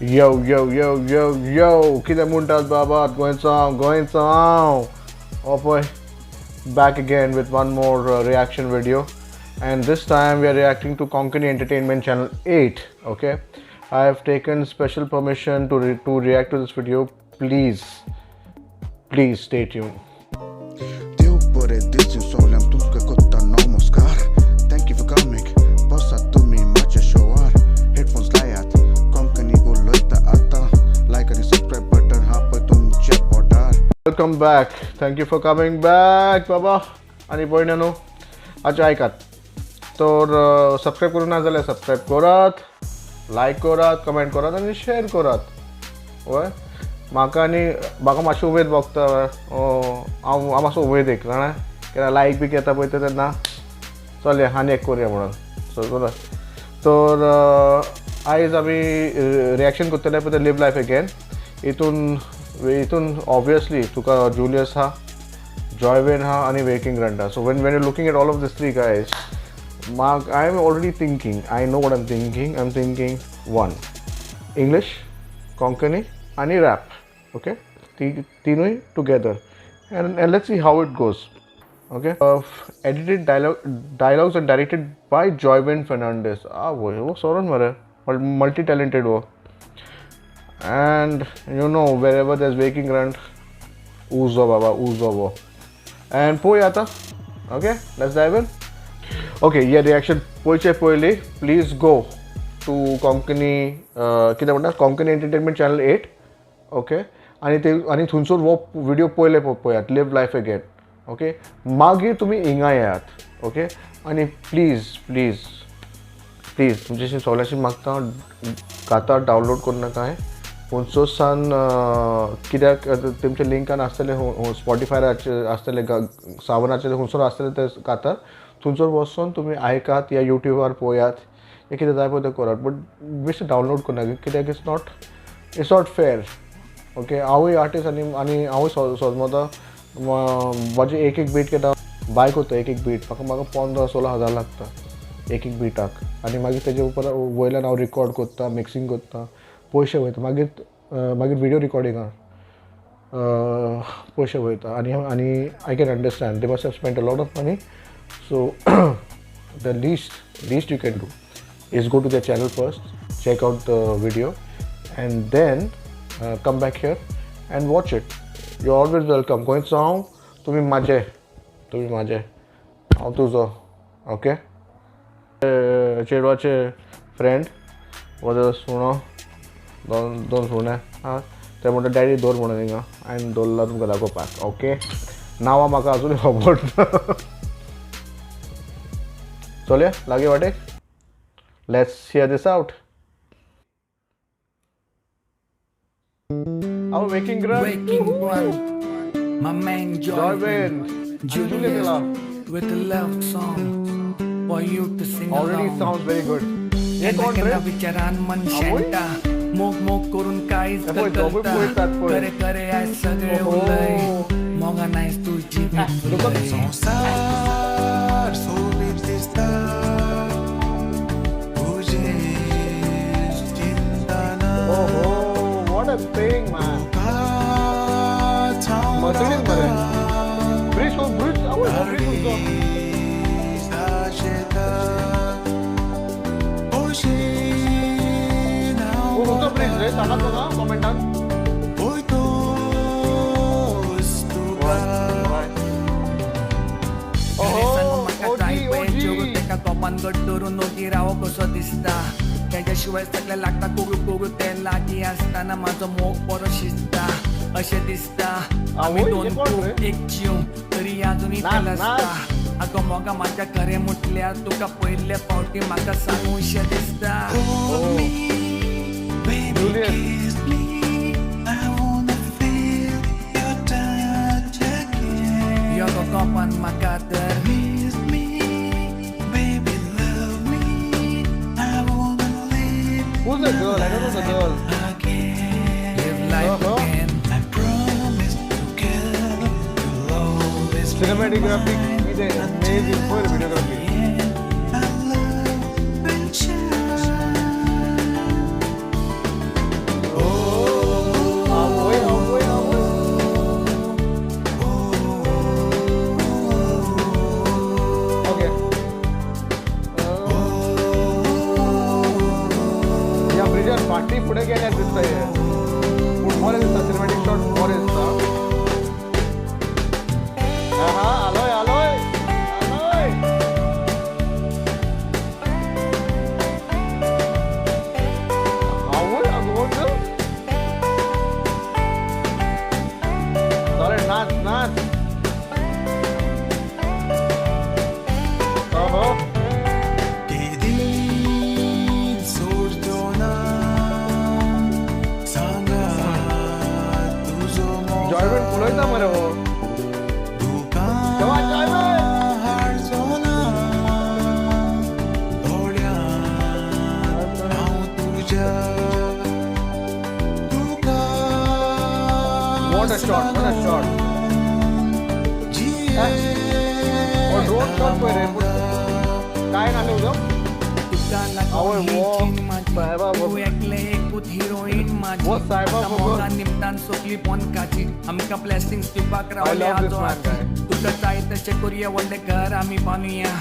Yo yo yo yo yo, कितें म्हणटात बाबा, गोंयचो हांव, गोंयचो हांव. हो पळय, back again with one more reaction video, and this time we are reacting to Konkani Entertainment Channel 8. Okay, I have taken special permission to react to this video. Please, please stay tuned. देव बरें दिसूं सगल्यांक, तुमकां करता नमस्कार. Thank you for coming, बसात तुमी म्हाज्या शोवार. हेडफोन्स लायात, कोंकणी उलयता आतां. लायक आनी सबस्क्रायब बटन हा पळय तुमच्या बोटार. Welcome back, thank you for coming back बाबा. आनी पळयना न्हू, अच्छा आयकात तर, सबस्क्रायब करूं ना जाल्यार सबस्क्रायब करात, लायक करात, कमेंट करात आनी शेअर करात. हय, म्हाका आनी म्हाका मातशी उमेद भोगता. हांव हांव मातसो उमेद एक जाणा, कित्याक लायक बी येता पळय तेन्ना चल आनी एक करुया म्हणून. सो चला तर, आयज आमी रिएक्शन करतले पळय ते लिव लायफ अगेन. हितून हितून ऑब्वियसली तुका जुलियस आहा, जॉयवेन आहा आनी वेकिंग ग्रंट आहा. So when you looking at all of this three guys, Mark, I am already thinking, I know what I'm thinking. I'm thinking one, English, Konkani, and rap. Okay, तिनूय together, and let's see how it goes. Okay, edited dialogues and directed by Joyvin Fernandez. Ah, वो सोरन मरे, multi talented वो. And you know, wherever there's Waking Grunt, उजो बाबा, उजो वो. And पोया आता. Okay, let's dive in. Okay, hey reaction पळोवचे पयलीं प्लीज गो टू कोंकणी, कितें म्हणटा, कोंकणी एंटरटेनमेंट चॅनल 8. ओके, आनी ते आनी थंयसर हो विडियो पयले पळयात, लिव लायफ अगेन. ओके, मागीर तुमी हिंगा येयात. ओके, आनी प्लीज प्लीज प्लीज तुमच्याशी सगळ्यांशी मागता, कांतार डावनलोड करूं नाका. खंयचो सान कित्याक तेमच्या लिंकान आसतलें, स्पॉटिफायराचेर आसतलें, सावनाचेर, खंयसर आसतलें ते कांतार, थंयसर वचोन तुमी आयकात या युट्यूबार पळयात या कितें जाय पळय तें करात, बट बेश्टें डावनलोड करनाका, कित्याक it's not fair. Okay, हांवूय आर्टिस्ट आनी आनी हांवूय सोजमता. म्हजे एक एक बीट घेता, बाय करता एक एक बीट. म्हाका म्हाका 15-16 हजार लागता एक एक बिटाक. आनी मागीर तेजे उपर वयल्यान हांव रिकॉर्ड करता, मिक्सींग करता, पयशे वयता. मागीर मागीर विडियो रिकॉर्डिंगाक पयशे वयता. आनी आनी I can understand they must have spend a lot of money, so the least you can do is go to the channel first, check out the video, and then come back here and watch it. You're always welcome. गोंयचो हांव, तुमी म्हाजे, तुमी म्हाजे, हांव तुजो. Okay, चेडवाचे friend वो सुणो, दोन दोन सुणे आहा, ते म्हणटा डॅडी दवर म्हणून हिंगा. हांवें दवरला तुमकां दाखोवपाक. ओके, नांवां म्हाका अजूनय खबर ना. चलया लागीं वाटेक. Let's hear this out. Our Waking Grunt. Waking Grunt, my man Joyvin. Joyvin, Julius with a love song for you to sing Already along. Sounds very good. हे केन्ना कोण रे? केन्ना विचारान मन शेणटा, मोग मोग करून कांयच हे पळय, दोगूय कळटा. पळयतात पळय. खरे खरे आयज सगळे ओहो. उलय, मोगान आयज तूं जिवीत Look at फुलय. संवसार सोबीत दिसता तुजें चिंतना. Oh, what a thing, man. Mercedes मरे. Bridge, oh, bridge, oh, bridge खंयचो? शेता हो, खंयचो ब्रिज रे, सांगात म्हाका कॉमेंटान. तुका. खरें सांगू म्हाका OG, जाय पळय OG. चेडूं, तेका गोपान घट धरून ओगी रावो कसो दिसता. तेज्या शिवाय सगळें लागता कुरू कुरू. तें लागीं आसतना म्हाजो मोग बरो शिजता अशें दिसता. आमी आवय, दोन हे कोण रे? खूब एक जीव तरी अजुनूय नाच, तें लजता. आगो मोगा म्हाज्या, खरें म्हटल्यार तुका पयले फावटी म्हाका सांगूशें दिसता. Hold me, baby, Julius. Kiss me. I wanna feel your touch again. यो गो गोपान म्हाका तर. Miss me, baby, love me. I wanna live Who's the girl? I don't know the girl. Again. Live life again. I promise together you'll always be Cinematography mine. is amazing for videography. Our love will shine. फाटी फुडें गेल्यार दिसता हे, पूण बरें दिसता, cinematic shot बरें दिसता. आहा, आलोय आलोय आलोय. आवय अगो, सॉरी, नाच नाच. ओहो. केदीं सोडचो ना सांगा तुजो मोग जॉयमेंट फुलयता मरे हो. तुका तेव्हा जॉयमेंट हाडचो ना दोळ्यांत हांव तुज्या तुका. What a shot, what a shot. हो ड्रोन शॉट पळय रे, पूण काय नासलें उदक. तुका आवय, लागून ही वो, चीन माझी, सायबा तूं एकलें एकूच हिरोईन माझी. वो सायबा आतां फकत. मोगा निमतान सोंपली पोनकाची, आमकां ब्लेसिंग्स दिवपाक रावले love this आजो man, आजी. guy. तुका जाय तशें करुया, व्हडलें घर आमी बांदुया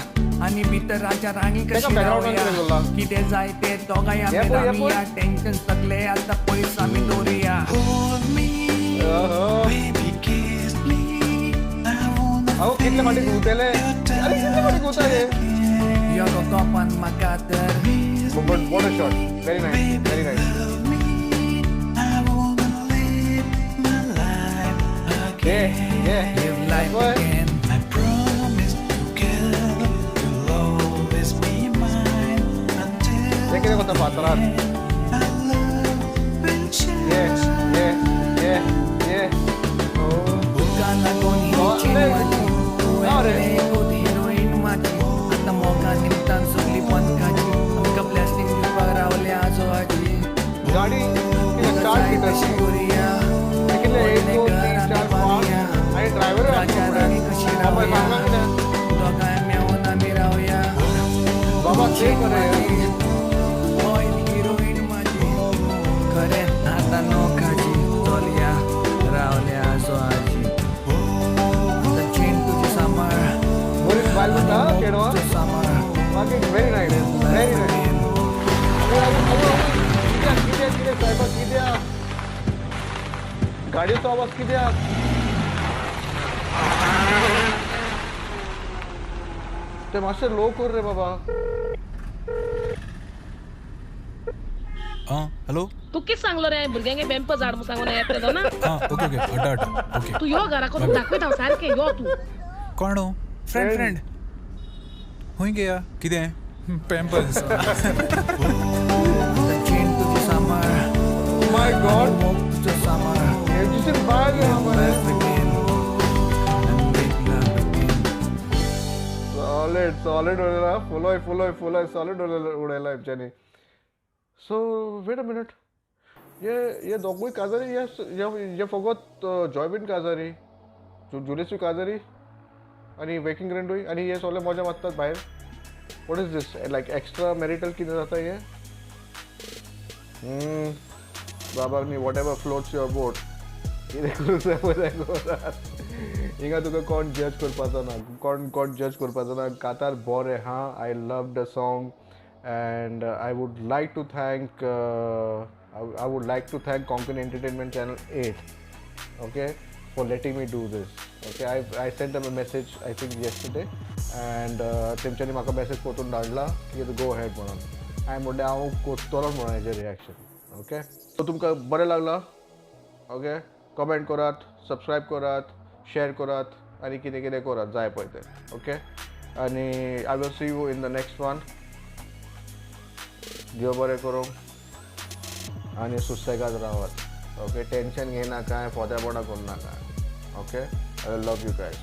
आनी भितर राजा राणी ताका कशी background रावया. कितें दवरला? कितें जाय तें दोगांय हे आमी पळय, हे पळय. रावया, टेन्शन सगलें आतां पयस आमी दवरुया. Hold me, baby, kiss me. I wanna अहो, कितले फाटी घुंवतले. अरे, कितले फाटी घुंवता हे. यो गो कोपान म्हाका तर. But what a shot. Very nice, very nice. Love me. I wanna live my life Yeah, again. yeah. Live life Boy. again. I promise together you'll always be mine until हे कितें करता फातरार? our love will shine. Yeah. Oh. तुका लागून ही Oh, चीन नाही. माझी, तूं ना रे. एकलें एकूच हिरोईन माझी. आतां मोगा निमतान सगली पोनकाची, आमकां ब्लेसिंग दिवपाक रावले आजो आजी. गाडी कितें तुका चार जाय सीटर तशी करुया, कितले? एक, व्हडलें दोन, घर तीन, आमी चार, पांच बांदुया. आनी ड्रायव्हरूय आसा राजा राणी फुडें. कशी बाबा, रावया, सांगना कितें? दोगांय मेळून आमी रावया. बाबा, ते मरे. ऑयल हिरोईन माझी, खरें आतां नोकाची चलया रावल्या आजो आजी. आतां चेन तुजी सांबाळ बरी बायल दिसता आनी मोग चेडवा. तुजो सांबाळ. बाकी व्हेरी नायस, व्हेरी नायस. कित्याक कित्याक कित्याक सायबा, कित्याक गाडयेचो आवाज कित्याक? ते मातशें लो कर रे बाबा. आं, हॅलो. तू कित सांगलो रे भुरग्यांक पॅम्पर्स हाड म्हूण सांगून येतले ना. आं, ओके ओके, हाडटा हाडटा, ओके. तूं यो घरा करून दाखयता हांव सारकें, यो तूं. कोण हो? फ्रेंड. फ्रेंड खंय गेया? कितें पॅम्पर्स? आतां चेन तुजी सांबाळ माय गॉड. मोग तुजो सांबाळ. हेची बायल मरे. Life again and make love again. Solid, solid उडयला. फुलोय फुलोय फुलोय, सॉलिड उडयला हेंच्यांनी. सो वेट अ मिनट, हे हे दोगूय काजारी, हे हे फकत जॉयबीन काजारी, जुलिसूय काजारी आनी वेकिंग ग्रेंडूय, आनी हे सगळे मजा मारतात भायर. What is this, like extra marital कितें जाता हे? बाबा, न्ही, whatever floats your boat, कितें करूं जाय पळय तें करात. हिंगा तुका कोण जज करपाचो ना, कोण कोण जज करपाचो ना. कातार बरें हा. I love the song and I would like to thank Konkani Entertainment Channel 8, okay, for letting me do this. Okay, I sent them a message, I think yesterday, and तेमच्यांनी म्हाका मॅसेज परतून धाडला की गो अहेड म्हणून. हांवें म्हणलें हांव करतलो म्हणून हेजेर रिएक्शन. ओके, सो तुमकां बरें लागलां, ओके, कमेंट करात, सबस्क्रायब करात, शेअर करात आनी कितें कितें करात जाय पळय तें. ओके, आनी I will see you in the next one. देव बरें करूं आनी सुसेगाद रावात. ओके, टेंशन घेयनाका, फोदेपणां करनाका. Okay, I love you guys.